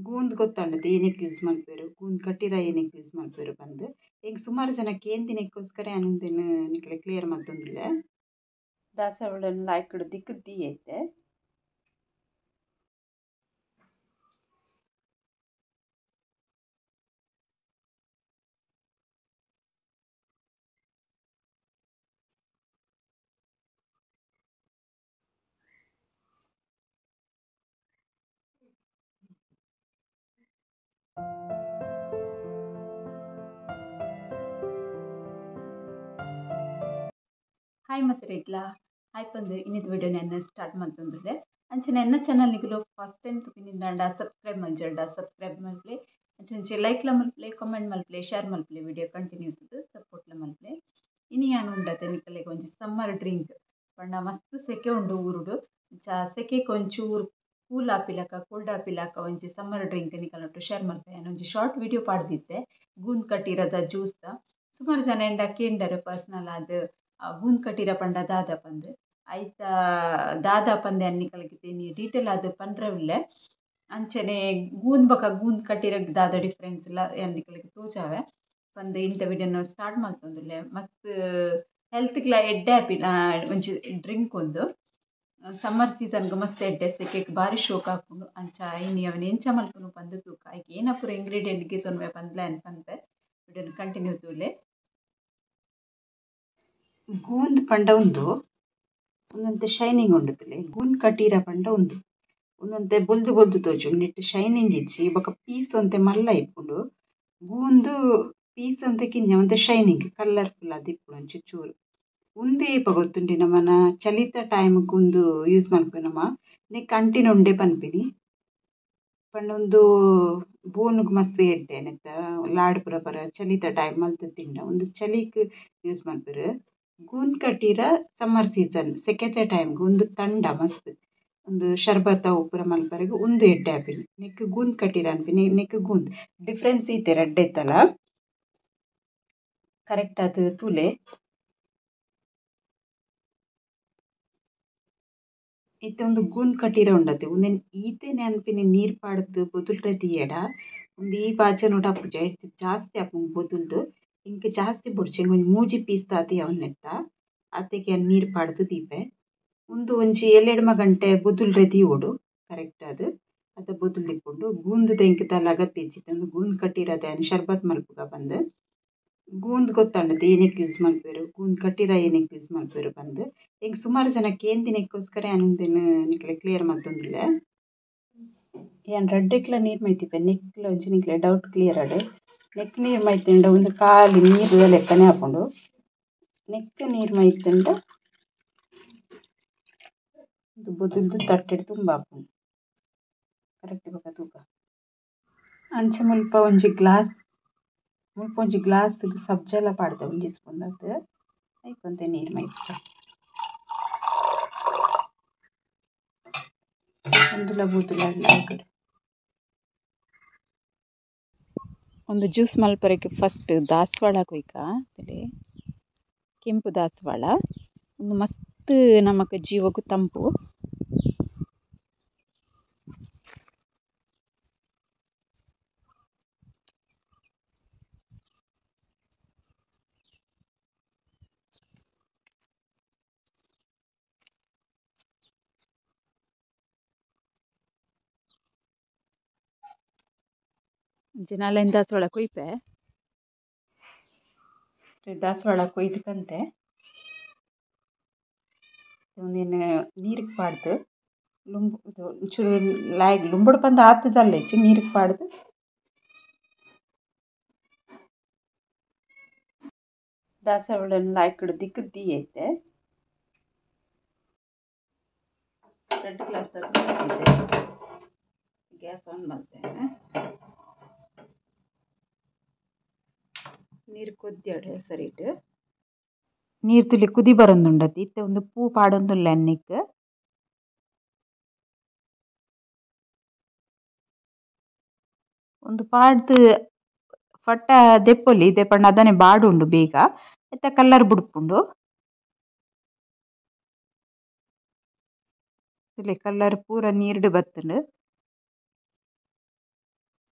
ಗೂಂದ್ ಗೊತ್ತಂಡತೆ ಏನಕ್ಕೆ ಯೂಸ್ ಮಲ್ಪೆರು ಗೂಂದ್ ಕಟ್ಟಿರ ಏನಕ್ಕೆ ಯೂಸ್ ಮಲ್ಪೆರು ಪಂದ್ ಎಂಕ್ ಸುಮಾರು ಜನ ಕೇಂದಿನಕ್ಕೋಸ್ಕರ ಯಾನ್ ನಿಕ್ಲೆ ಕ್ಲಿಯರ್ ಮಲ್ತೊಂದುಲ್ಲೆ ದಾಸವಾಳನ್ ಲಾಯ್ಕಡ್ ದಿಕ್ಕ್ ದೀಯೈತೆ. ಹಾಯ್ ಮತ್ರೆಗ್ಲಾ ಹಾಯ್ ಪಂದು ಇನ್ನಿದ ವಿಡಿಯೋ ನಾನು ಸ್ಟಾರ್ಟ್ ಮಲ್ತೊಂದುಲ್ಲೆ ಅಂಚನೆ ಎನ್ನ ಚಾನಲ್ ನಿಗುಲು ಫಸ್ಟ್ ಟೈಮ್ ತುಪಿನಿಂದಾಂಡ ಸಬ್ಸ್ಕ್ರೈಬ್ ಮಲ್ಜಂಡ ಸಬ್ಸ್ಕ್ರೈಬ್ ಮಲ್ಪಲೆ ಅಂಚನೆ ಲೈಕ್ಲ ಮಲ್ಪಲೆ ಕಾಮೆಂಟ್ ಮಲ್ಪಲೆ ಶೇರ್ ಮಲ್ಪಲೆ ವಿಡಿಯೋ ಕಂಟಿನ್ಯೂ ಸಪೋರ್ಟ್ಲ ಮಲ್ಪಲೆ. ಇನಿ ಯಾನ್ ಉಂಡತೆ ನಿಕಲೆಗ್ ಒಂಜಿ ಸಮ್ಮರ್ ಡ್ರಿಂಕ್ ಪಂಡ ಮಸ್ತ್ ಸೆಕೆ ಉಂಡು ಊರುಡು ಸೆಕೆ ಒಂಚೂರು ಕೂಲ್ ಆಪಿಲಕ ಕೋಲ್ಡ್ ಆಪಿಲಕ ಒಂಜಿ ಸಮ್ಮರ್ ಡ್ರಿಂಕ್ ನಿಕಲೊಟ್ಟು ಶೇರ್ ಮಲ್ಪೆ. ಯಾನ್ ಒಂಜಿ ಶಾರ್ಟ್ ವಿಡಿಯೋ ಪಾಡ್ದಿತ್ತೆ ಗೂಂದ್ ಕಟ್ಟಿರದ ಜ್ಯೂಸ್ದ ಸುಮಾರು ಜನ ಎಂಡ ಕೇಂಡರು ಪರ್ಸನಲ್ ಆದ್ ಗೂಂದ್ ಕಟ್ಟಿರ ಪಂಡ ದಾದ ಪಂದ್ ಐತ ದಾದ ಪಂದೆ ಅನ್ನಿಕಲಗಿತೆ ನೀ ಡೀಟೇಲ್ ಆದ್ ಪಂಡ್ರೆ ಉಲ್ಲೆ. ಅಂಚನೆ ಗೂಂದ್ ಬಕ ಗೂಂದ್ ಕಟ್ಟಿರ ದಾದ ಡಿಫ್ರೆನ್ಸ್ ಇಲ್ಲ ಅನ್ನಿಕಲಗಿ ತೋಜಾವೆ ಪಂದ್ ಇಂತ ವಿಡಿಯೋನ ಸ್ಟಾರ್ಟ್ ಮಲ್ತೊಂದುಲ್ಲೆ. ಮಸ್ತ್ ಹೆಲ್ತ್ಗ್ಲ ಎಡ್ಡೆ ಆಪಿನ ಒಂಜಿ ಡ್ರಿಂಕ್ ಉಂದು ಸಮ್ಮರ್ ಸೀಸನ್ಗೆ ಮಸ್ತ್ ಎಡ್ಡೆ ಸೆಕೆಗ್ ಬಾರಿ ಶೋಕ್ ಆಪುಂಡು. ಅಂಚ ಇನಿ ಅವನ್ ಎಂಚ ಮಲ್ಪುನು ಪಂದ್ ತೂಕ ಐಕ್ ಏನ ಪೂರ ಇಂಗ್ರೀಡಿಯೆಂಟ್ ಗೆತೊನ್ವೆ ಪಂದ್ಲ ಯಾನ್ ಪನ್ಪೆ ವಿಡಿಯೋನ ಕಂಟಿನ್ಯೂ ತೂಲೆ. ಗೂಂದ್ ಪಂಡ ಉಂದು ಒಂದೊಂತೆ ಶೈನಿಂಗ್ ಉಂಡು ತುಲೆ ಗೂಂದ್ ಕಟೀರ ಪಂಡ ಉಂದು ಒಂದೊಂತೆ ಬೊಲ್ದು ಬೊಲ್ದು ತೋಜು ನೆಟ್ ಶೈನಿಂಗ್ ಇಜ್ಜಿ ಬೊಕ ಪೀಸ್ ಒಂತೆ ಮಲ್ಲ ಇಪ್ಪುಂಡು. ಗೂಂದು ಪೀಸ್ ಒಂತೆ ಕಿನ್ಯ ಒಂತೆ ಶೈನಿಂಗ್ ಕಲರ್ಫುಲ್ ಆದ್ ಇಪ್ಪುಂಡು ಒಂಚಿ ಚೂರು. ಉಂದು ಏಪ ಗೊತ್ತುಂಡಿ ನಮನ ಚಲಿತ ಟೈಮ್ ಉಂದು ಯೂಸ್ ಮಲ್ಪುವೆ ನಮ ನೆಕ್ ಅಂಟಿನ ಉಂಡೆ ಪನ್ಪಿನಿ ಪಂಡ ಉಂದು ಬೋನುಗು ಮಸ್ತ್ ಎಡ್ಡೆ ನೆತ್ತ ಲಾಡ್ ಪೂರ ಪರ ಚಲಿತ ಟೈಮ್ ಮಲ್ತ್ ತಿಂಡ ಉಂದು ಚಲಿಕ್ ಯೂಸ್ ಮಲ್ಪೆರ್. ಗೂಂದ್ ಕಟೀರ ಸಮ್ಮರ್ ಸೀಸನ್ ಸೆಕೆತ ಟೈಮ್ಗೆ ಉಂದು ತಂಡ ಮಸ್ತ್ ಉಂದು ಶರ್ಬತ್ ಅವು ಪೂರ ಮಲ್ಪರೆಗ್ ಉಂದು ಎಡ್ಡೆ ಆಪಿನಿ. ನೆಕ್ ಗೂಂದ್ ಕಟೀರ ಅನ್ಪಿನಿ ನೆಕ್ ಗೂಂದ್ ಡಿಫ್ರೆನ್ಸ್ ಈತೆ ರಡ್ಡ್ ಇತ್ತಲ ಕರೆಕ್ಟ್ ಆದ್ ತೂಲೆ. ಇತ್ತೆ ಉಂದು ಗೂಂದ್ ಕಟೀರ ಉಂಡತೆ ಉಂದೆನ್ ಈತೆನೆ ಅನ್ಪಿನಿ ನೀರ್ ಪಾಡ್ದ್ ಬೊದುಲ್ರೆ ದೀಯಡ ಉಂದು ಈ ಬಾಜನೊಡು ಆಪುಜಿ ಐಟ್ ಜಾಸ್ತಿ ಆಪುಂಡು ಬೊದುಲ್ದು. ಇಂಕ್ ಜಾಸ್ತಿ ಬೊಡ್ಚಿ ಒಂಜಿ ಮೂಜಿ ಪೀಸ್ ತಾತಿ ಅವನೆತ್ತ ಆತೆಗೆ ನೀರ್ ಪಾಡ್ದ್ ದೀಪೆ. ಉಂದು ಒಂಜಿ ಏಳೆಡ್ಮ ಗಂಟೆ ಬೊದುಲ್ರೆ ದೀವೊಡು ಕರೆಕ್ಟ್ ಆದ್ ಅತ ಬೊದುಲ್ ದಿಪ್ಪುಂಡು. ಗೂಂದುದ ಇಂಕ್ ದಾಲ ಅಗತ್ಯ ಇಜ್ಜಿ ಉಂದು ಗೂಂದ್ ಕಟೀರದ ಯಾನ್ ಶರ್ಬತ್ ಮಲ್ಪುಗ ಪಂದ್. ಗೂಂದ್ ಗೊತ್ತಂಡತೆ ಏನಕ್ಕೆ ಯೂಸ್ ಮಲ್ಪೆರು ಗೂಂದ್ ಕಟೀರ ಏನಕ್ಕೆ ಯೂಸ್ ಮಲ್ಪೆರು ಪಂದ್ ಎಂಕ್ ಸುಮಾರು ಜನ ಕೇಂದಿನಕ್ಕೋಸ್ಕರ ಯಾನ್ ಉಂದೆನ್ ನಿಕ್ಲೆ ಕ್ಲಿಯರ್ ಮಲ್ತೊಂದುಲ್ಲೆ. ಯಾನ್ ರಡ್ಡೆಕ್ಲ ನೀರ್ ಮೈತಿಪೆ ನೆಕ್ಲ ಒಂಜಿ ನಿಕ್ಲೆ ಡೌಟ್ ಕ್ಲಿಯರ್ ಆಡ್. ನೆಕ್ ನೀರ್ ಮೈತಿಂಡ ಉಂದು ಖಾಲಿ ನೀರ್ದ ಲೆಕ್ಕನೆ ಆಪುಂಡು. ನೆಕ್ ನೀರ್ ಮೈತಿಂಡ ಉಂದು ಬೊದುಲ್ದು ತಟ್ಟೆಡ್ ತುಂಬ ಆಪುಂಡು ಕರೆಕ್ಟ್ ಬೊಕ ತೂಕ. ಅಂಚೆ ಮುಲ್ಪ ಒಂಜಿ ಗ್ಲಾಸ್ ಮುಲ್ಪ ಒಂಜಿ ಗ್ಲಾಸ್ ಸಬ್ಜಲ ಪಾಡ್ದೆ ಒಂಜಿ ಸ್ಪೂನ್ ಆತ್ ಐಕ್ ಒಂತೆ ನೀರ್ ಮೈಪೆ ಉಂದುಲ ಬೂದುಲ ಲಾಯ್ಕಡ್. ಒಂದು ಜ್ಯೂಸ್ ಮಲ್ಪರೆಗ್ ಫಸ್ಟ್ ದಾಸವಾಳ ಕೊಯ್ಕ ಕೆಂಪು ದಾಸವಾಳ ಒಂದು ಮಸ್ತ್ ನಮಕ್ ಜೀವಗ್ ತಂಪು. ನಾಲೆನ್ ದಾಸವಾಳ ಕೊಯ್ಪೆ ದಾಸವಾಳ ಕೊಯ್ದು ಕಂತೆ ಒಂದೇನು ನೀರಿಗೆ ಪಾಡ್ದು ಲುಂಬು ಒಂಚೂರು ಲಾಯ್ ಲುಂಬುಡು ಪಂದ್ ಆತ್ ಜಲ್ಲ ಇಜ್ಜಿ ನೀರಿಗೆ ಪಾಡ್ದು ದಾಸವಾಳನ್ ಲಾಯ್ಕಡ್ ದಿಕ್ಕ್ ದೀಯೈತೆ. 2 ಗ್ಲಾಸ್ ಇದೆ ಗ್ಯಾಸ್ ಆನ್ ಮಲ್ತೇನೆ. ನೀರು ಕೊದ್ದಿಯಾಡು ಸರಿಟ್ ನೀರು ತುಲಿ ಕುದಿ ಬರೊಂದುಂಡತಿ ಇತ್ತೆ ಒಂದು ಪೂ ಪಾಡೊಂದುಲ್ಲೆ ಅನ್ನಿಕ್. ಒಂದು ಪಾಡ್ದು ಫಟ್ಟ ದೆಪ್ಪೊಲಿ ದೆಪ್ಪಂಡ ಅದನೆ ಬಾಡುಂಡು ಬೇಗ ಇತ್ತ ಕಲ್ಲರ್ ಬುಡ್ಪುಂಡು. ತೂಲೆ ಕಲ್ಲರ್ ಪೂರ ನೀರ್ಡ್ ಬತ್ತುಂಡು.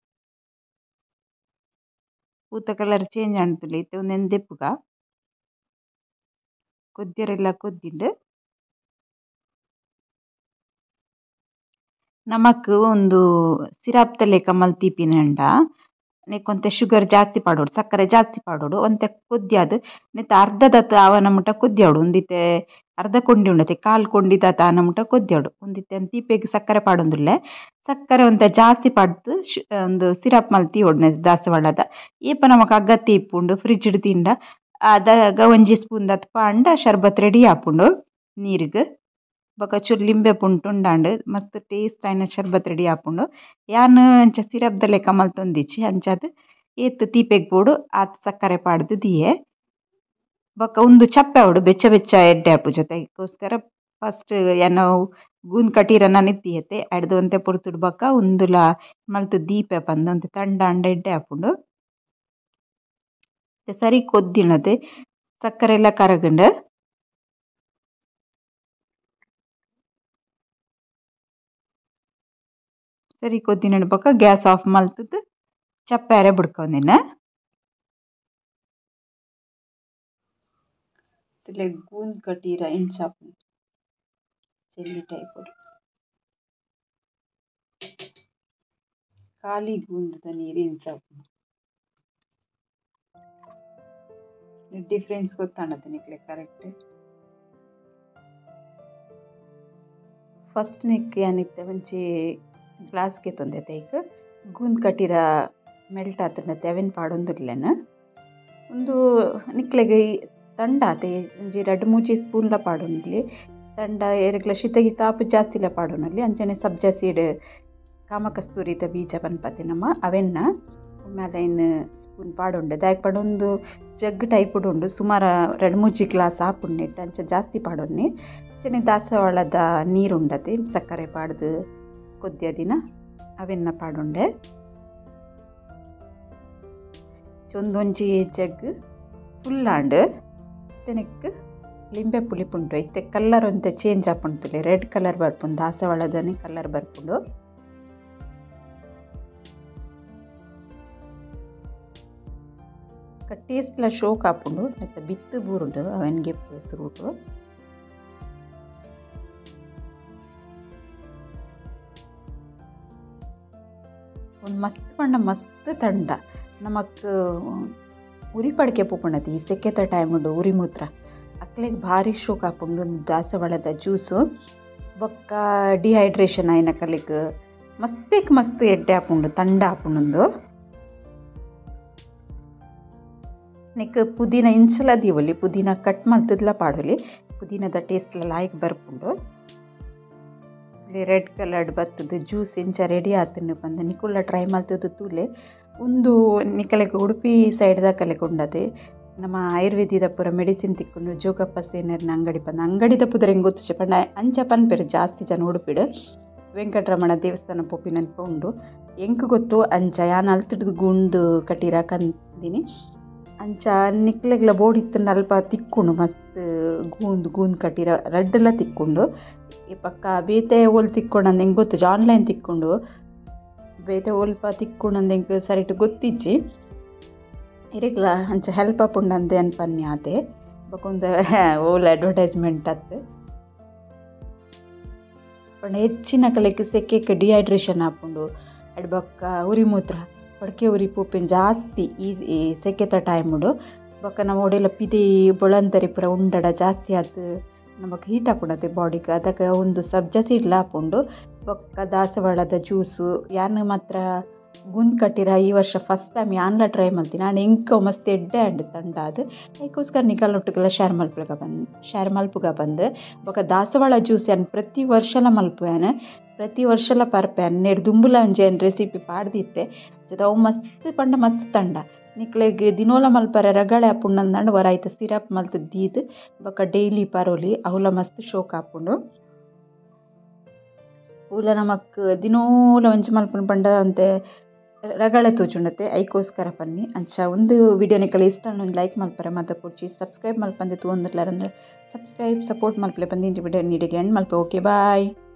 ಪೂತ ಕಲರ್ ಚೇಂಜ್ ಆಂಡ್ ಇತ್ತೆ ಉಂದೆನ್ ದೆಪ್ಪುಗ ಕೊದ್ಯರೆಲ್ಲ ಕೊದ್ದಿಂಡು. ನಮಕ್ ಒಂದು ಸಿರಾಪ್ ಲೆಕ್ಕ ಮಲ್ತಿಪಿನಂಡ ನೆಕ್ಕೊಂತೆ ಶುಗರ್ ಜಾಸ್ತಿ ಪಾಡೋಡು, ಸಕ್ಕರೆ ಜಾಸ್ತಿ ಪಾಡೋಡು. ಒಂತೆ ಕೊದ್ಯಾದು ನೆತ್ತ ಅರ್ಧದತ್ ಆವನ ಮುಟ ಕೊದ್ಯಾಡು. ಒಂದಿತ್ತೆ ಅರ್ಧ ಕೊಂಡಿ ಉಂಡತೆ ಕಾಲು ಕೊಂಡಿದಾತ ಆನ ಮುಟ ಕೊದ್ಯಾಡು. ಒಂದಿತ್ತೆ ತೀಪೆಗ್ ಸಕ್ಕರೆ ಪಾಡೊಂದುಲ್ಲೆ. ಸಕ್ಕರೆ ಒಂತೆ ಜಾಸ್ತಿ ಪಾಡ್ದು ಒಂದು ಸಿರಾಪ್ ಮಲ್ತಿ ಒಡ್ನೆ ದಾಸವಾಳದ. ಏಪ ನಮಕ್ ಅಗತ್ಯ ಇಪ್ಪುಂಡು ಫ್ರಿಜ್ ತಿಂಡ ಅದಾಗ ಒಂಜಿ ಸ್ಪೂನ್ ದತ್ ಪಾಂಡ ಶರ್ಬತ್ ರೆಡಿ ಆಪುಂಡು ನೀರಿಗೆ. ಬೊಕ ಚೂರು ಲಿಂಬೆ ಪುಂಡು ಉಂಡಾಂಡ್ ಮಸ್ತ್ ಟೇಸ್ಟ್ ಆಯಿನ ಶರ್ಬತ್ ರೆಡಿ ಆಪುಂಡು. ಯಾನ್ ಅಂಚ ಸಿರಪ್ದ ಲೆಕ್ಕ ಮಲ್ತೊಂದಿಚ್ಚಿ ಅಂಚಾದ್ ಏತ್ ತೀಪೆಗ್ ಬೋಡು ಆತ್ ಸಕ್ಕರೆ ಪಾಡ್ದು ದಿಯೆ. ಬೊಕ ಉಂದು ಚಪ್ಪೆ ಆವೊಡು, ಬೆಚ್ಚ ಬೆಚ್ಚ ಎಡ್ಡೆ ಆಪುಜಿ ಅಕ್ಕೋಸ್ಕರ ಫಸ್ಟ್ ಯಾನ್ ಗೂಂದ್ ಕಟೀರ ನನಿತ್ತಿಯತೆ ಅಡ್ದು ಒಂತೆ ಪೊರ್ತುಡು ಬೊಕ ಉಂದುಲ ಮಲ್ತ್ ದೀಪೆ ಪಂದ್ ಒಂತೆ ತಂಡಾಂಡ ಎಡ್ಡೆ ಆಪುಂಡು. ಸರಿ ಕೊದ್ದಿನತೆ ಸಕ್ಕರೆ ಎಲ್ಲ ಕರಗುಂಡು. ಸರಿ ಕೊದ್ದಿನ ಬೊಕ ಗ್ಯಾಸ್ ಆಫ್ ಮಲ್ತದ್ದು ಚಪ್ಪಾರೆ ಬುಡ್ಕೊಂದಿನ. ಗೂಂದ್ ಕಟೀರ ಇಂಚಾಪುಂಡು ಜೆಲ್ಲಿ ಟೈಪ್ ಖಾಲಿ ಗೂಂದದ ನೀರು ಇಂಚಾಪುಂಡು. ಡಿಫ್ರೆನ್ಸ್ ಗೊತ್ತಾಣತೆ ನಿಕ್ಲೆ ಕರೆಕ್ಟ್. ಫಸ್ಟ್ ನಿಕ್ ಯಾನಿತ್ತೆ ಒಂಜಿ ಗ್ಲಾಸ್ಗೆ ತೊಂದೆತೆ ಈಗ ಗೂಂದ್ ಕಟೀರ ಮೆಲ್ಟ್ ಆತಂಡತೆ ಅವೆನ್ ಪಾಡೊಂದುಲ್ಲೆನ. ಒಂದು ನಿಕ್ಲೆಗ್ ತಂಡಾತೆ ಒಂಜಿ ರಡ್ಡ್ ಮೂಜಿ ಸ್ಪೂನ್ಲ ಪಾಡೊಂದುಲ್ಲೆ. ತಂಡ ಏರೆಗ್ಲ ಶೀತಗಿ ತಾಪು ಜಾಸ್ತಿಲ ಪಾಡೊನೊಲಿ. ಅಂಚನೆ ಸಬ್ಜಾ ಸೀಡ್ ಕಾಮಕಸ್ತೂರಿದ ಬೀಜ ಪನ್ಪತೆ ನಮ ಅವೆನ್ನ ಒಮ್ಮೆಲ ಐನ್ ಸ್ಪೂನ್ ಪಾಡೊಂಡೆ. ದಾಯೆಗ್ ಪಂಡ ಉಂದು ಜಗ್ ಟೈಪ್ ಉಂಡು, ಸುಮಾರು ರಡ್ಡ್ ಮೂಜಿ ಗ್ಲಾಸ್ ಆಪುಂಡು ನೆಟ್ಟ್, ಅಂಚ ಜಾಸ್ತಿ ಪಾಡೊನ್ನಿ. ಅಂಚನೆ ದಾಸವಾಳದ ನೀರು ಉಂಡತೆ ಸಕ್ಕರೆ ಪಾಡ್ದು ಕೊದ್ಯ ದಿನ ಅವೆನ್ನ ಪಾಡೊಂಡೆ. ಒಂದೊಂಜಿ ಜಗ್ ಫುಲ್ ಆಂಡ್. ನೆಕ್ಕ್ ಲಿಂಬೆ ಪುಳಿಪುಂಟು ಇತ್ತೆ ಕಲರ್ ಒಂತೆ ಚೇಂಜ್ ಆಪುಂಡು, ರೆಡ್ ಕಲರ್ ಬರ್ಪುಂಡು, ದಾಸವಾಳದನೆ ಕಲರ್ ಬರ್ಪುಂಡು. ಟೇಸ್ಟ್ಲ ಶೋಕ್ ಆಪುಂಡು. ನೆತ್ತ ಬಿತ್ತು ಬೂರುಂಡು ಅವೆನ್ಗೆ ಸುರುಟು. ಒಂದು ಮಸ್ತ್ ಪಂಡ ಮಸ್ತ್ ತಂಡ ನಮಕ್ ಉರಿ ಪಡಿಕೆ ಪೋಪುಂಡತಿ ಈ ಸೆಕೆತ ಟೈಮ್ ಉಂಡು ಉರಿ ಮೂತ್ರ ಅಕ್ಲೆಗ್ ಭಾರಿ ಶೋಕ್ ಆಪುಂಡು ದಾಸವಾಳದ ಜ್ಯೂಸು. ಬೊಕ್ಕ ಡಿಹೈಡ್ರೇಷನ್ ಆಯಿನ ಕಲಿಕ್ ಮಸ್ತೆಕ್ ಮಸ್ತ್ ಎಡ್ಡೆ ಆಪುಂಡು, ತಂಡ ಆಪುಂಡು. ನೆಕ್ ಪುದೀನ ಇಂಚಲ ದೀವೊಲಿ, ಪುದೀನ ಕಟ್ ಮಲ್ತುದ್ಲ ಪಾಡೊಲಿ, ಪುದೀನದ ಟೇಸ್ಟ್ಲ ಲಾಯ್ಕ್ ಬರ್ಪುಂಡು. ರೆಡ್ ಕಲರ್ಡ್ ಬತ್ತದು ಜ್ಯೂಸ್ ಇಂಚ ರೆಡಿ ಆತುಂಡು ಪಂದ್ ನಿಕುಲ್ಲ ಟ್ರೈ ಮಲ್ತುದು ತೂಲೆ. ಉಂದು ನಿಕಲೆಗ್ ಉಡುಪಿ ಸೈಡ್ದ ಕಲೆಗ್ ಉಂಡತೆ ನಮ್ಮ ಆಯುರ್ವೇದಿದ ಪೂರ ಮೆಡಿಸಿನ್ ತಿಕ್ಕುಂಡು. ಜೋಗಪ್ಪ ಸೇನರ್ನ ಅಂಗಡಿ ಪಂದ್ ಅಂಗಡಿದ ಪುದರ್ ಎಂಕ್ ಗೊತ್ತುಜಿ ಪಂಡ ಅಂಚ ಪನ್ಪೆರ್ ಜಾಸ್ತಿ ಜನ ಉಡುಪಿಡ್. ವೆಂಕಟರಮಣ ದೇವಸ್ಥಾನ ಪೋಪಿನಲ್ಪ ಉಂಡು ಎಂಕ್ ಗೊತ್ತು ಅಂಚ. ಯಾನ್ ಅಲ್ತುಡ್ದು ಗುಂಡು ಕಟೀರ ಕಂದಿನಿ ಅಂಚ ನಿಕ್ಲೆಗ್ಲ ಬೋಡಿತ್ತುಂಡ ಅಲ್ಪ ತಿಕ್ಕುಂಡು ಮಸ್ತ್ ಗೂಂದ್ ಗೂಂದ್ ಕಟೀರ ರಡ್ಡ್ಲ ತಿಕ್ಕುಂಡು. ಈ ಪಕ್ಕ ಬೇತೆ ಓಲ್ ತಿಕ್ಕೊಂಡಂದು ಎಂಕ್ ಗೊತ್ತುಜಿ, ಆನ್ಲೈನ್ ತಿಕ್ಕುಂಡು, ಬೇತೆ ಒಲ್ಪ ತಿಕ್ಕುಂಡು ಎಂಕ್ ಸರಿಟ್ ಗೊತ್ತಿಜ್ಜಿ. ಇರೆಗ್ಲ ಅಂಚ ಹೆಲ್ಪ್ ಆಪುಂಡಂದು ಯಾನ್ ಪನ್ನೆ ಆತೆ. ಬೊಕ ಉಂದು ಓಲ್ ಅಡ್ವರ್ಟೈಸ್ಮೆಂಟ್ ಅತ್ತ್. ಪಂಡ ಹೆಚ್ಚಿನ ಕಲೆಕ್ ಸೆಕೆಕ್ ಡಿಹೈಡ್ರೇಷನ್ ಆಪುಂಡು, ಅಡ್ ಬೊಕ್ಕ ಉರಿ ಮೂತ್ರ ಪಡ್ಕೆ ಉರಿ ಪೋಪಿನ ಜಾಸ್ತಿ ಈ ಸೆಕೆತ ಟೈಮುಡು. ಬೊಕ್ಕ ನಮ ಒಡೆಲ ಪಿದೆ ಬೊಳಂತರಿ ಪೂರ ಉಂಡಡ ಜಾಸ್ತಿ ಆತು ನಮಕ್ ಹೀಟ್ ಆಪುಂಡತೆ ಬಾಡಿಗ್. ಅದಕ್ಕೆ ಒಂದು ಸಬ್ಜಾ ಸೀಡ್ಲ ಆಪುಂಡು. ಬೊಕ್ಕ ದಾಸವಾಳದ ಜ್ಯೂಸು ಯಾನ್ ಮಾತ್ರ ಗೂಂದ್ ಕಟೀರ ಈ ವರ್ಷ ಫಸ್ಟ್ ಟೈಮ್ ಯಾನ್ಲ ಟ್ರೈ ಮಲ್ತಿನಿ. ಆಂಡ ಎಂಕ್ ಮಸ್ತ್ ಎಡ್ಡೆ ಆಂಡ್ ತಂಡ ಅದು. ಐಕೋಸ್ಕರ ನಿಕಲ್ನೊಟ್ಟುಗೆಲ ಶೇರ್ ಮಲ್ಪುಗ ಬಂದ್ ಶೇರ್ ಮಲ್ಪುಗ ಬಂದ್. ಬೊಕ್ಕ ದಾಸವಾಳ ಜ್ಯೂಸ್ ಯಾನ್ ಪ್ರತಿ ವರ್ಷಲ ಮಲ್ಪುವೆ, ಪ್ರತಿ ವರ್ಷಲ ಪರ್ಪೆ. ನೆಡ್ ದುಂಬುಲ ಒಂಜಿ ಯಾನ್ ರೆಸಿಪಿ ಪಾಡ್ದಿತ್ತೆ. ಅವು ಮಸ್ತ್ ಪಂಡ ಮಸ್ತ್ ತಂಡ. ನಿಕ್ಲೆಗ್ ದಿನೋಲ ಮಲ್ಪರೆ ರಗಳೆ ಆಪುಂಡು ಒರ ಐತ ಸಿರಪ್ ಮಲ್ತ್ ದೀದ್ ಬೊಕ್ಕ ಡೈಲಿ ಪರೋಲಿ, ಅವುಲ ಮಸ್ತ್ ಶೋಕ್ ಆಪುಂಡು. ಪೂಲ ನಮಕ್ ದಿನೋಲ ಒಂಜಿ ಮಲ್ಪುನು ಪಂಡ ಒಂತೆ ರಗಳೆ ತೋಜುಂಡತೆ, ಐಕೋಸ್ಕರ ಪನ್ನಿ. ಅಂಚ ಒಂದು ವಿಡಿಯೋ ನಿಕಲೆ ಇಷ್ಟ ಒಂಜಿ ಲೈಕ್ ಮಲ್ಪರೆ ಮಾತ ಪೊರ್ಚಿ ಸಬ್ಸ್ಕ್ರೈಬ್ ಮಲ್ಪಂದೆ ತೂವೊಂದುಲ್ಲಾರ್ ಅಂದ್ರೆ ಸಬ್ಸ್ಕ್ರೈಬ್ ಸಪೋರ್ಟ್ ಮಲ್ಪಲೆ ಪಂದ್ ಇಂಚ ವಿಡಿಯೋ ನೀಡಿಗೆ ಎಂಡ್ ಮಲ್ಪೆ. Okay bye.